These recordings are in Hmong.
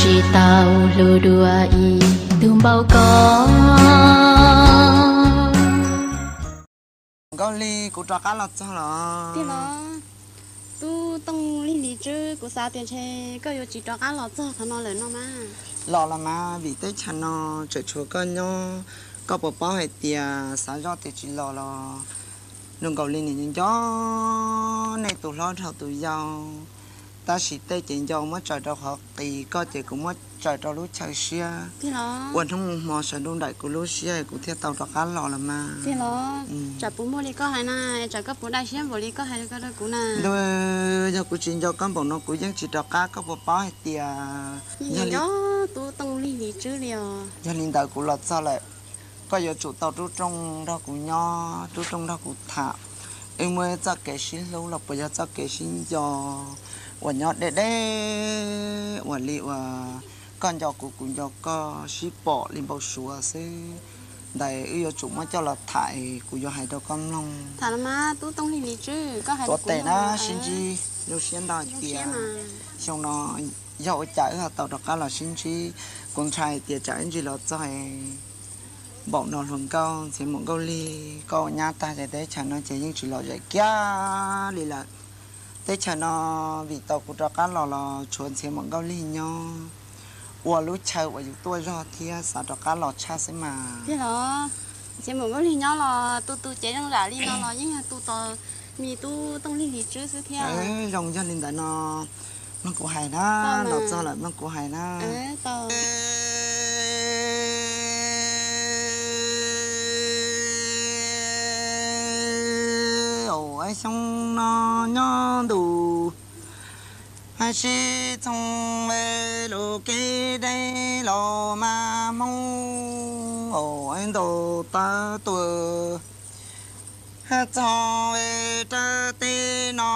Tsis tau hlub dua ib tug npaum koj. Nkauj Lig, kuv rov qab los txog los. Tub Tooj Lig Lis Tswb, kuv xav tias ntshe koj yuav tsis rov qab los txog qhov no lawm no mas. Los los mas, vim teb chaws no tseem tshuav koj nyob. Koj puas paub hais tias xav zoj tias tsis los los zoo nkaus li niam nco nco nej tus hlob dhau tus yau, tab sis tej ces nco muab tsaws rau qhov qis, koj ces kuv muab tsaws rau lub chaw siab. Ua hnub mus hmo sawv ntuj nraim kuv lub siab, kuv thiaj tau rov qab los los mas. Tsam puas muaj li koj hais na, tsam koj puas dai siab npaum li koj hais rau kuv na. Ntuj, yog kuv tsis nco koj npaum no kuv yeej tsis rov qab, koj puas paub hais tias yog li, Tub Tooj Lig Lis Tswb li os. Yog li ntawd kuv los txog lawm, koj yuav tsum tau rub rooj nrog kuv nyob, rub rooj nrog kuv tham. Wb muaj txoj kev sib hlub los puas yog txoj kev sib nco uas nyob deb deb uas li uas koj nco kuv, kuv nco koj, sib pom li npau suav xwb. Ntawd wb yuav tsum muab coj los tham, kuv yuav hais rau koj mloog. Tuav tes na, sib ntsib, zoo siab ntau tias xyoo no yog ua cas wb ho tau rov qab los sib ntsib. Kuv ntshai tias tsam wb ntsis los txog npaum no hluas nkauj Ntxhiav Muam Nkauj Lig, koj ua nyab tag ces teb chaws no ces yeej tsis lom zem kiag li lawm. Teb chaws no vim tau kuv rov qab los los tshuav Ntxhiav Muam Nkauj Lig nyob. Ua lub chaw uas yus tuaj zog thiab xav rov qab los tshaj xwb mas. Ntxhiav Muam Nkauj Lig nyob los tu tu cev zoo zam li no los yeej yog tu tau me Tub Tooj Lig Lis Tswb xwb thiab. Zoo, yog li ntawd no mloog kuv hais na, los txog lawm mloog kuv hais na. Xyoo no nyob ntu sib txhoov ve lus kev deb los mas Hmoob, ntaus tawv tuag txog ve rab teb no,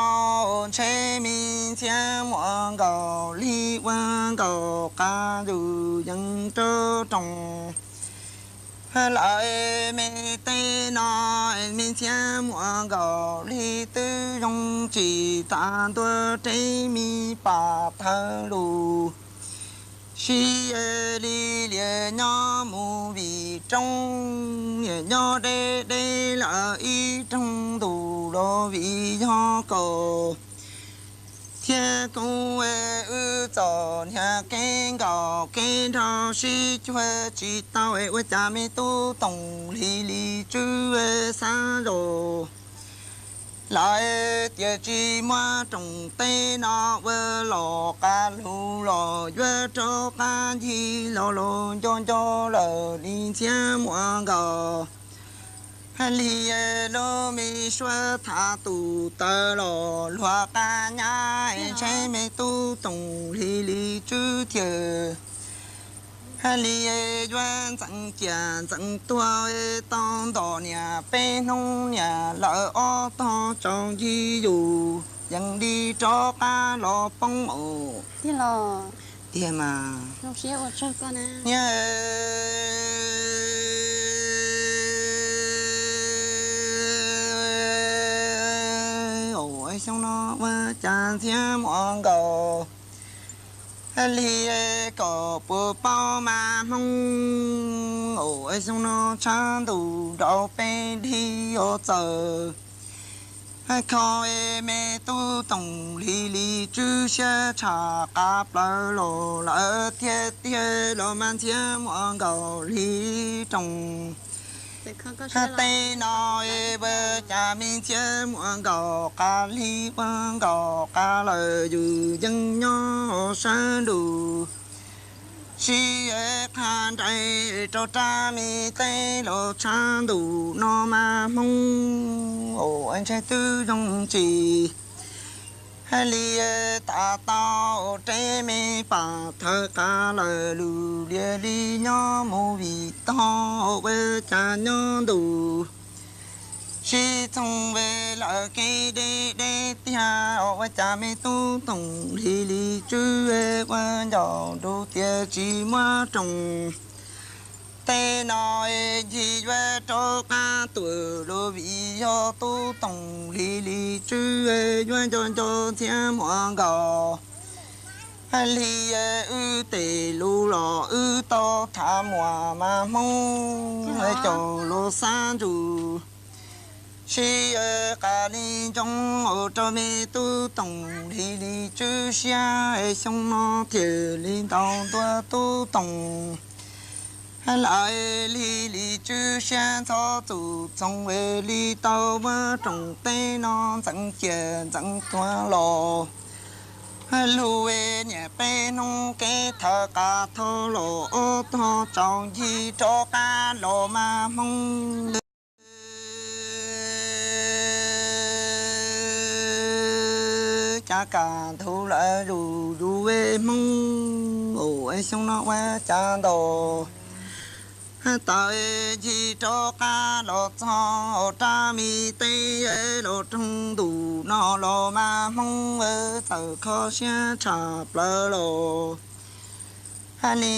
ntshe me Ntxhiav Muam Nkauj Lig ua nkaus qab yus yeej rov roos lawm. Me teb no, me Ntxhiav Muam Nkauj Lig twb zoo tsis tas ntua reb me pam thawj lus. Sib li lias nyob mus vim roob, niam nyob deb deb lawm ib rooj ntus los vim yog kaus thiab kuv wb txom nyem kev nkaum kev nrho sib cuag tsis tau, ua cas me Tub Tooj Lig Lis Tswb xav zoj lawm tias tsis muab roos teb no ua los qab lug los yuav rov qab ncig los los nco nco lawm li Ntxhiav Muam Nkauj Lig, lub me suab tham tus tawv los luag qab nyab, ntshe me Tub Tooj Lig Lis Tswb thiaj li yuav ntxeev ciaj ntxeev tuag tau ntom niam peb hnub niam lawm ob tog tsaus ntsig yus yeej li rov qab los poob os. Tiag mas. Niam, xyoo no ua cas Ntxhiav Muam Nkauj Lig, koj puas paub mas Hmoob, xyoo no tshav ntuj nraud peb dib yuav txawm kho me Tub Tooj Lig Lis Tswb siab tshaj qab plaws los lawm thiab tiag los mas Ntxhiav Muam Nkauj Lig Roos. Teb no ua cas me Ntxhiab Muam Nkauj Qab Lig ua nkaus qab lawm, yus yeej nyob sawv ntuj sib qha nraim rau rab me teb los tshav ntuj no mas Hmoob, ntshe twb zoo tsis li tas tau reb me pam thawv qab lawm, lus lias li nyob mus vim tog ua cas nyob ntuj sib txhoov ve lawm kev deb deb tiag, ua cas me Tub Tooj Lig Lis Tswb ua ncaus nrug tias tsis muab roos. Tej no ncig yuav rov qab tuaj los vim yog Tub Tooj Lig Lis Tswb yuav nco nco Ntxhiab Muam Nkauj Hais li wb tes lus los wb tau tham muaj mas Hmoob caum los xab ntsug. Sib qas li ntsoov ua rau me tub toom li li tswb siab, xyoo no thiaj li ntaus ntua tub toom. Lawv li li tswb siab ntxhov txuj txoo li tau muab rooj teb no ntxeev ciaj ntxeev tuag los. Lub niam peb hnub kev thawv qas tho los ob tog tsaus ncig rov qab los mas Hmoob. Cav kam ntug lawv zus zus Hmoob, xyoo no ua cav ntaus. Tawm ncig rov qab los txog rab me teb los rooj ntuj no los mas Hmoob, txawm kho siab tshaj plaws los. Hais li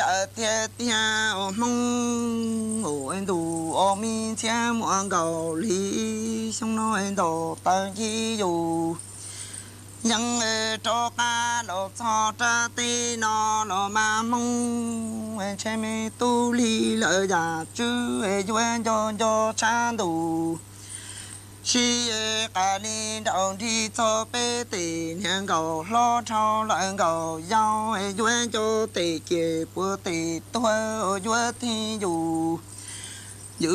lawm tiag tiag ua Hmoob, ntuj ua me ntxhiab muaj nkaus li, xyoo no ntaus taw ncig yus. Yeej rov qab los txog rab teb no los mas Hmoob, ntshe me tub lig lawv yam tswb yuav nco nco tshab ntuj. Sib qas li nraum nrig txog peb tes niag nkaus hlob dhau lawm nkaus yau, yuav nco tes kiag puas tes tuag yuav tig yus. Yus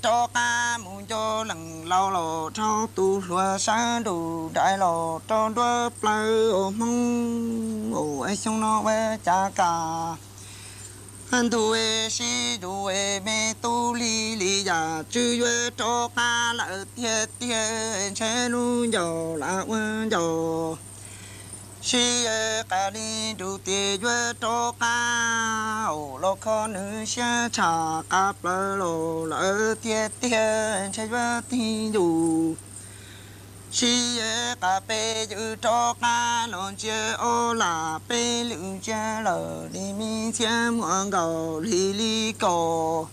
rov qab mus nco leej laus los rau tus hluas sawv nruj nrais los rau nruab plawv ua Hmoob, xyoo no ua cav kam ntug sib zus, me tub lig li yam tswb yuav rov qab lawm tiag tiag, ntshe lub ncauj lam ua ncauj. Sib qas li nruj tiag yuav rov qab, los kho nws siab tshaj qas plaws los lawm tiag tiag, ntshe yuav tig yus. Sib qas peb yws rov qab los ntsia ob lam peb lwm ntsia lawm li me ntxhiab muaj nkaus li li kaus.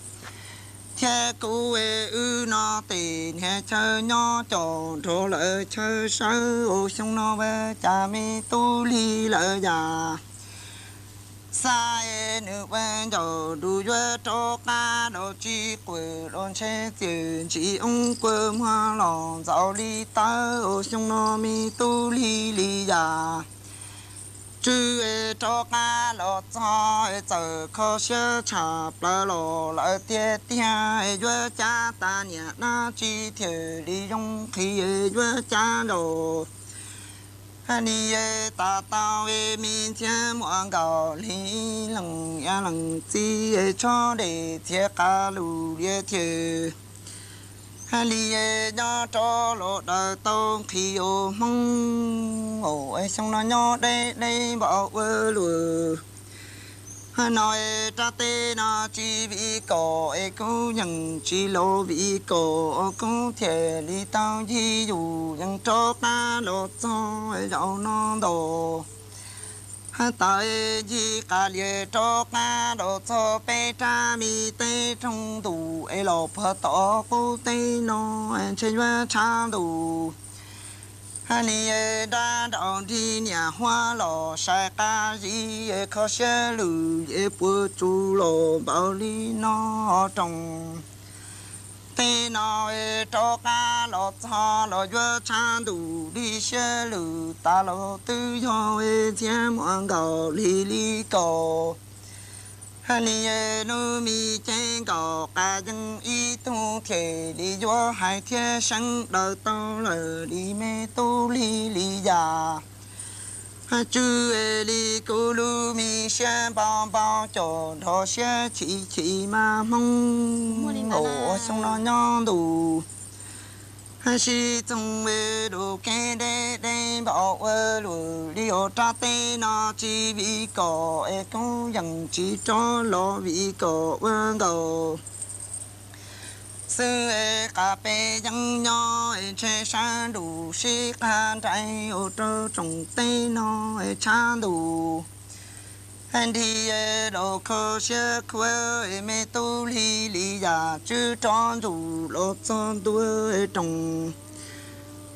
Thiab kuv wb no tes niag chaw nyob caum nrog lawv chaw sawv ua xyoo no ua cas me tub lig lawv yam xav nws ua ncaus nruj yuav rov qab los tsis quaj los ntshe txiaj ntsim oob kua muag los ntxaus li tawb ua xyoo no me tub lig li yam. Tswb rov qab los txog txawm kho siab tshaj plaws los lawm tiag tiag, yuav cav tas niam dab tsi thiaj li zoo qhis yuav cav nraus. Hais li tas tau me ntxhiab muaj nkaus li leej niam leej txiv, tsho dej txiav qas lus lias thiab. Hais li nyob rau los daws tau nqhis ua Hmoob, xyoo no nyob deb deb npaum ua luaj. Hais no rab teb no tsis vim kom es kuv yeej tsis los vim kom, kuv thiaj li tau ncig yus yeej rov qab los txog zaum no ntau. Hais tas ncig qas lias rov qab los txog peb rab me teb rooj ntuj es los puag tom qub teb no ntshe yuav tshav ntuj. Hais li nrab nraum nrig niam huab los sai qab zib, kho siab lwm es puas tsuaj los npaum li no rooj. Tej no rov qab los txog los yuav tshav ntuj li siab lwm tas los twb yog ntxhiab muaj nkaus li li kaus. Hais li lub me cev nkaus qas yeej ib tug thiaj li yuav hais thiab seev daws tau lawm li me tub lig li yam. Tswb li kuv lub me siab npau npau caum nrho siab chim chim mas Hmoob, ua xyoo no nyob ntuj. Sib txoog lus kev deb deb npaum ua luaj li os, rab teb no tsis vim kom es kuv yeej tsis rov los vim kom ua nkaus xwb. Qas peb yeej nyob ntshe sab nruj sib qab nraim ua rau tsoom teb no tshav ntuj. Nrig los kho siab khuav me tub lig li yam tswb rov ntuj los txog ntua rooj.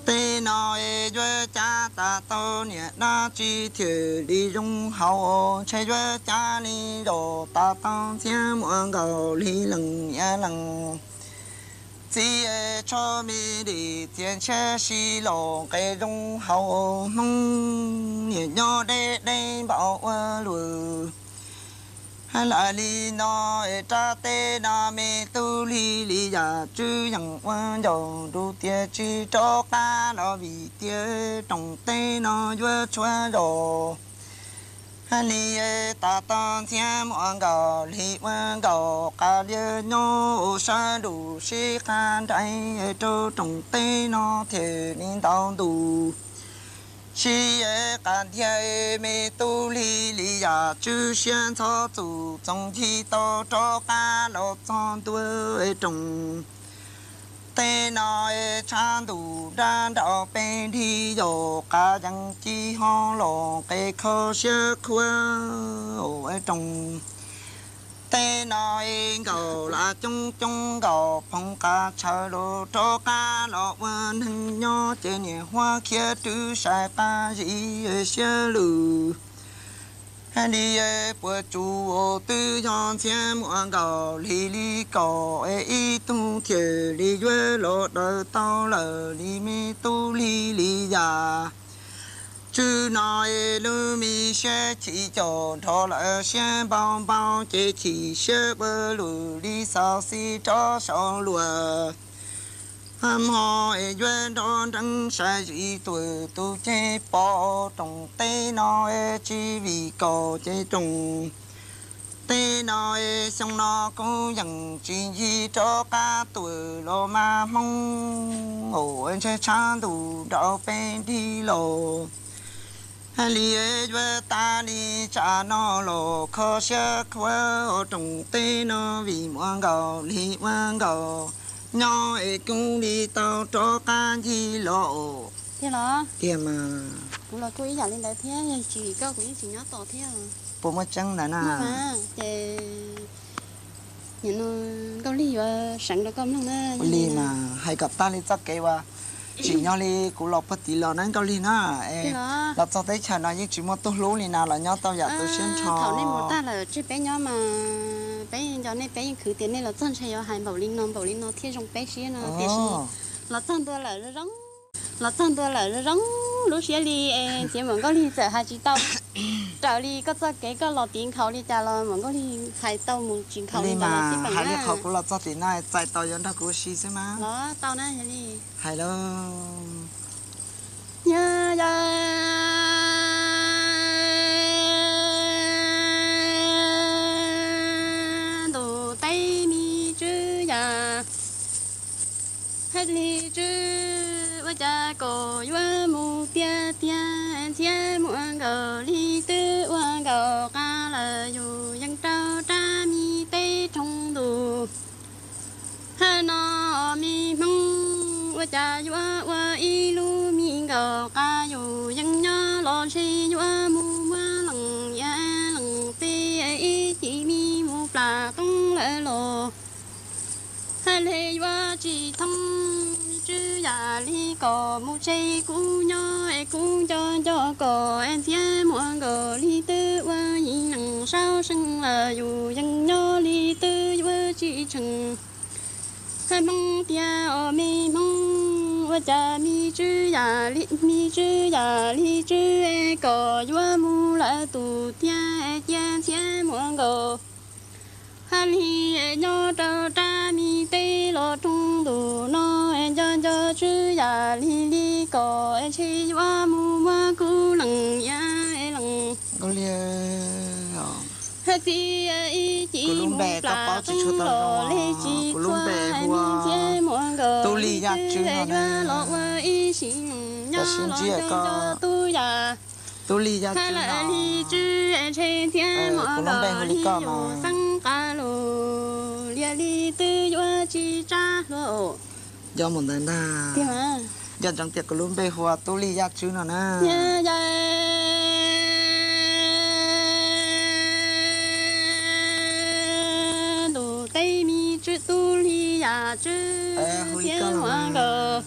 Tej no es yuav cab tas tau niam dab tsi thiaj li zoo haus, ntshe yuav cab li zaum tas tau ntxhiab muaj nkaus li leej niam leej txiv, tsho me dim txias ntshiab si los nqe zoo haus. Hmoob niam nyob deb deb npaum ua luaj. Hais li no es rab teb no me tub lig li yam tswb yeem ua ncaus nrus tias tsis rov qab los vim tias rooj teb no yuav tshuav zos. Hais li tas tau ntxhiab muaj nkaus li ua nkaus qas liab nyob sab nruj sib qab nraim rau rooj teb no thiaj li ntau ntu. Sib qas ntiag me tub lig li yam tswb siab ntxhov txuj txoos ncig tau rov qab los txog ntua rooj teb no tshav ntuj nrab nraud peb nrig yos qas yees ci ho los nqe kho siab khuav rooj teb no nkaus lam coob coob nkaus phoov qas tshaw los rov qab los ua neeg nyob ces niam huab khiav rwv sai qab zis siab lwj. Hais li puas tsuas twb yog ntxhiab muaj nkaus li li kaum ib tug thiaj li yuav los daws tau lawm li me tub lig li yam tswb no lub me siab chim caum nrho lawm siab npau npau ces chim siab ua luaj li xauv xis rov saum luag. Hmo es yuav nrov nreeb sai zis tuaj tus ceg pom rooj teb no tsis vim kaum ces rooj teb no xyoo no kuv yeej tsis ncig rov qab tuaj los mas Hmoob ntshe tshav ntuj nraud peb nrig los. Hais li yuav tas li tsam no los kho siab khuav rooj teb no vim muaj nkaus li ua nkaus nyob es kuv li tau rov qab ncig los. Tiag los? Tiag mas. Kuv los kuj ib yam li ntawd thiab, yog tsis vim koj kuv yeej tsis nyob tos thiab. Puas muaj tseeb ntawd na? Ces nim no Nkauj Lig yuav seev rau koj mloog na. Ua li mas hais kom tag li txoj kev uas tsim nyog li kuv los puag tim los na Nkauj Lig na. Los txog teb chaws no yeej tsis muaj tub hlub li na los nyob tau yam tu siab nrho. Thaum nej mus tag lawm tseg peb nyob mas peb nco nej, peb yeej khwv tias nej los txog ntshe yuav hais npaum li no npaum li no thiaj zoo peb siab no tiam sis los txog ntua lawm zoo, los txog ntua lawm zoo zoo lub siab li es ntxhiav Muam Nkauj Lig txawm hais tsis tau raws li koj txoj kev koj los tiv nkhaus li cas los Muam Nkauj Lig hais tau mus tsis nkhaus li ntawd los xij peem hais li na. Qhov kuv los txog tim no txais tos yuav nrog kuv ua si xwb mas. Los tau na yog li. Hais lauj. Yog yog ntuj teb me tswb yam, hais li tswb ua cas kom yuav mus tiag tiag, ntxhiab muaj nkaus li twb ua nkaus qab lawm yus yeej rau rab me teb roob ntuj. Hab no me Hmoob ua cas yuav ua ib lub me nkaus qab yus yeej nyob los ntshe yuav mus muab leej niam leej txiv ib chim me mus plam toob lawm los. Hab li yuav tsis thoob me tswb yam li kom mus tseg kuv nyob es kuv nco nco kom es ntxhiab muaj nkaus li twb ua yim neeg saub seej lawm yus yeej nyob li twb yuav tsis tsheej. Hab Hmoob tiag os me Hmoob ua cas me tswb yam li me tswb yam li tswb es kom yuav mus lawm tus tiag es cia ntxhiab muaj nkaus. Hab li nyob rau rab me teb los roob ntuj no es nco nco tswb yam li li kom es ntshe yuav mus muab kuv leej niam leej txiv ib chim mus plam toob los li tsis txhua es me ntxhiab muaj nkaus li twb yuav los ua ib sim neej nyob los nco nco tub yam. Hab lawm li tswb es ntshe ntxhiab muaj nkaus li yus xeeb qab lus lias li twb yuav tsis tsab hluas. Nco mus ntawd ntag. Nco ntsoov tias kuv lub npe hu ua Tub Lig Yaj Tswb no na. Ntuj teb me tswb Tub Lig Yaj Tswb ntxhiab muaj nkaus.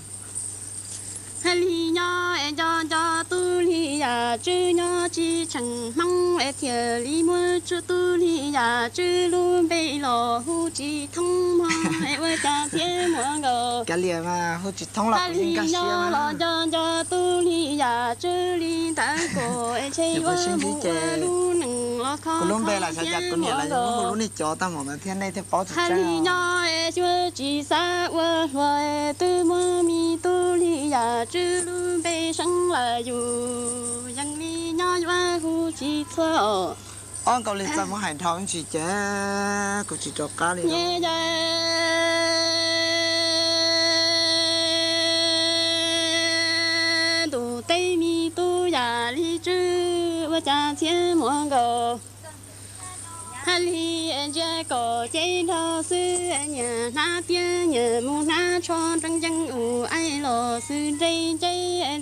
Tswb nyob tsis tsheej hmoob es thiaj li muab tswb tub li yam tswb lub npe los hu tsis thoob mog es ua cas thiab muam nkaus. Kav liam mas hu tsis thoob los kuv yeej nkag siab. Los nco nco tub li yam tswb li ntawd kom es ntshe yuav mus ua lub neej los kho kho thiab muam nkaus. Hais li nyob es xyuas tsis xav ua hluas es twb muab me tub li yam tswb lub npe seev lawm yus yeej li nyob yuav hu tsis txhua os. Ob nkaus li txawm muab hais dhau ib ntsis ces kuv tsis rov qab li. Ntuj teb me tub yam li tswb ua cas thiab muam nkaus. Hais li ntsia kom cev nrog xwb nyias hnab tiab nyias mus hnab tsho nrees yees ua aim los xwb nres nce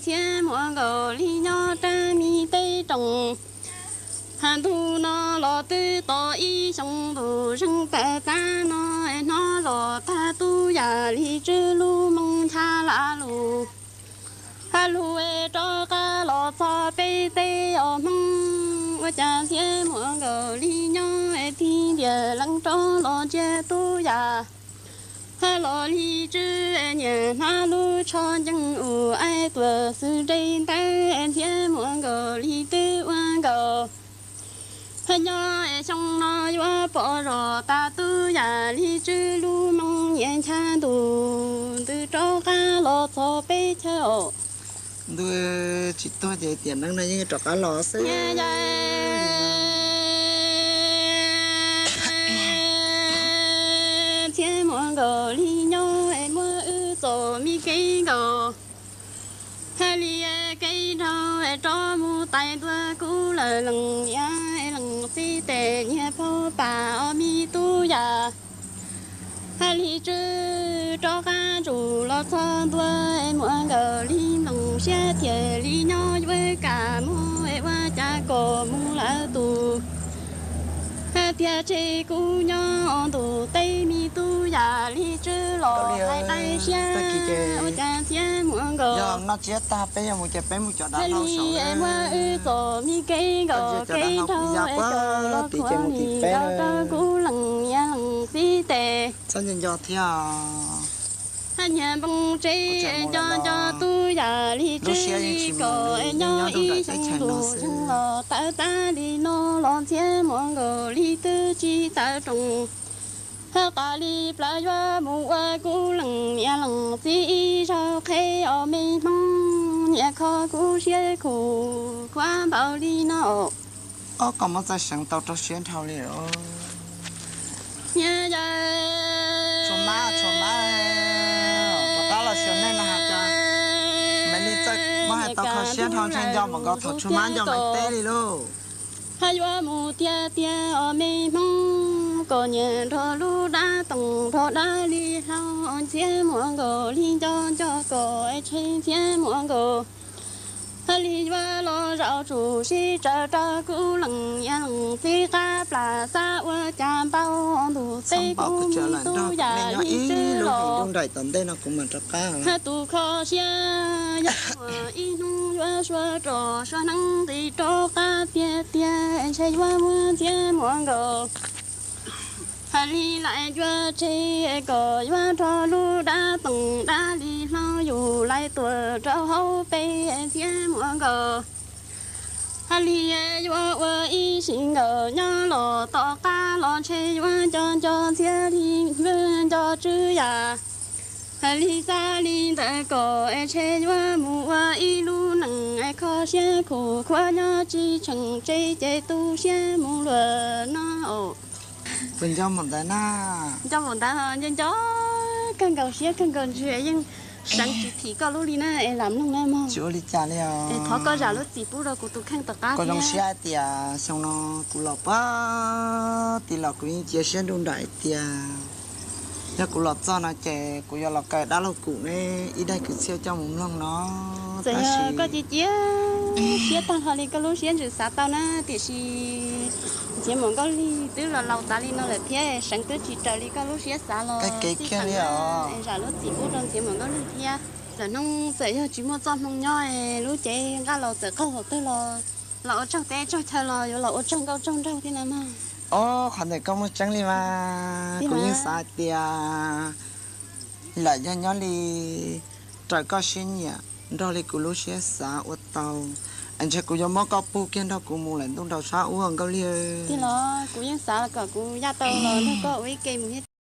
thiab muam nkaus li nyob rab me teb roos. Hais ntu no los twb tos ib xyoo ntuj zeeg tawm tag no es hnov los tag tub yam li tswb lub moo ncha la lus. Hais lus es rov qab los txog peb teb os hmoob ua cas thiab muam nkaus li nyob es tig ntiag lees rov los ntsia tub yam. Hais los li tswb es nyias hnab lub tsho ncees ua aim tuaj xwb nres ntawd es thiab muam nkaus li twb ua nkaus. Hais nyob es xyoo no yuav pom zog tas tub yam li tswb lub moo nyias ncha ntuj ntws rov qab los txog peb chaw os. Ntuj tsis tuag ces tiam neeb no yeej rov qab los xwb. Thiab muam nkaus li nyob es muab wb txom me kev nkaus. Hais li kev nrau es rov mus tais ntua kuv lawm lees niam es lees txiv tes nyias phauj pam os me tub yam. Hais li tswb rov qab ntsum los txog ntua es muam nkaus li nplooj siab thiaj li nyob yuav kam muab es ua cas kom mus lawm tus. Hais tias tseg kuv nyob ntuj teb me tub yam li tswb los hais dai siab ua cas thiab muam nkaus. Hais li es muab wb txom me kev nkaus kev nrau es kom los khuam nim rau rau kuv lees niam lees txiv tes. Hais nyias npoo tsev nco nco tub yam li tswb li kom es nyob ib xyoo ntuj zeeg los tawm tag li no los thiab muam nkaus li twb tsis tawm roos. Hais qas li plaws yuav mus ua kuv lees niam lees txiv ib zaug qheb os me hmoob niam kho kuv siab khuv khuav npaum li no. Ob kom muab txawj seev tau rau siab dhau li os. Niam yawm, tshua mab tshua mab, rov qab los xyuas nej no has tas Maiv Lig txawj muab hais tau kho siab dhau ntshe nco npaum nkaus thaum tshua mab nco Maiv teb li lauj. Hais yuav mus tiag tiag os me hmoob, kom niam nrog lub dab toom nrog dab li hlau ntxhiab muam nkaus li nco nco kom es tshe ntxhiab muam nkaus. Hais li yuav los zaum tsum sib tsaws rau kuv lees niam lees txiv qab plas xav ua cas npau ntuj teb kuv me tub yam li tswb los. Hais tus kho siab yog ib hnub yuav sua rog sua hneev nqis rov qab tiag tiag ntshe yuav muab ntxhiab muam nkaus. Hais li laim yuav tseg kom yuav nrog lub dab toom dab li hlau yus laim tuam rau hauv pes ntxhiab muam nkaus. Hais li yuav ua ib sim nkaus nyob los tom qab los ntshe yuav nco nco ntxhiab li nco tswb yam. Hais li xav li ntawd kom es ntshe yuav mus ua ib lub neej es kho siab khuv khuav nyob tsis tsheej tsev ces tu siab mus luag no. Puas nco mus ntawd na? Nco mus ntawd, nco nco kawg nkaus siab kawg nkaus ntsws yeej seev tsis thim koj lub li na es lam mloog na mog. Tsis ua li cas li os. Es thov koj zam lub txim pub rau kuv tus kheej tom qab thiab. Koj zoo siab hais tias xyoo no kuv los puag tim los kuv yeej cia siab nruj nraim tias yog kuv los txog no ces kuv yuav los kaw dab laug kum neb ib daig kwv txhiaj coj mus mloog no. Txawm yog koj cia cia siab tag nrho li koj lub siab ntsws xav tau na, tiam sis ntxhiab muam Nkauj Lig twb los laus tas li no lawm thiab seev twb tsis raws li koj lub siab xav los txij kheej na, zam lub txim pub rau ntxhiab muam Nkauj Lig thiab. Txawm hnub txawm yog tsis muaj txoj hmoo nyob, lub cev nqaj los txawm qaug hauv twg los, los ua tsaug teb tsaug chaw los yuav los ua tsaug nkauj tsaug nraug thiab na mog. Ob, qhov ntawm koj muaj tseeb li mas kuv yeej xav tias lawm yog nyob li raws koj siab nyiam nrog li kuv lub siab xav ua tau, ntshe kuv yuav muab koj pug kiag nrog kuv mus lawm ntuj nraud sab ub nkauj liag. Tij laug, kuv yeej xav kom kuv yaj tau los nrog koj ua ib ke mus thiab.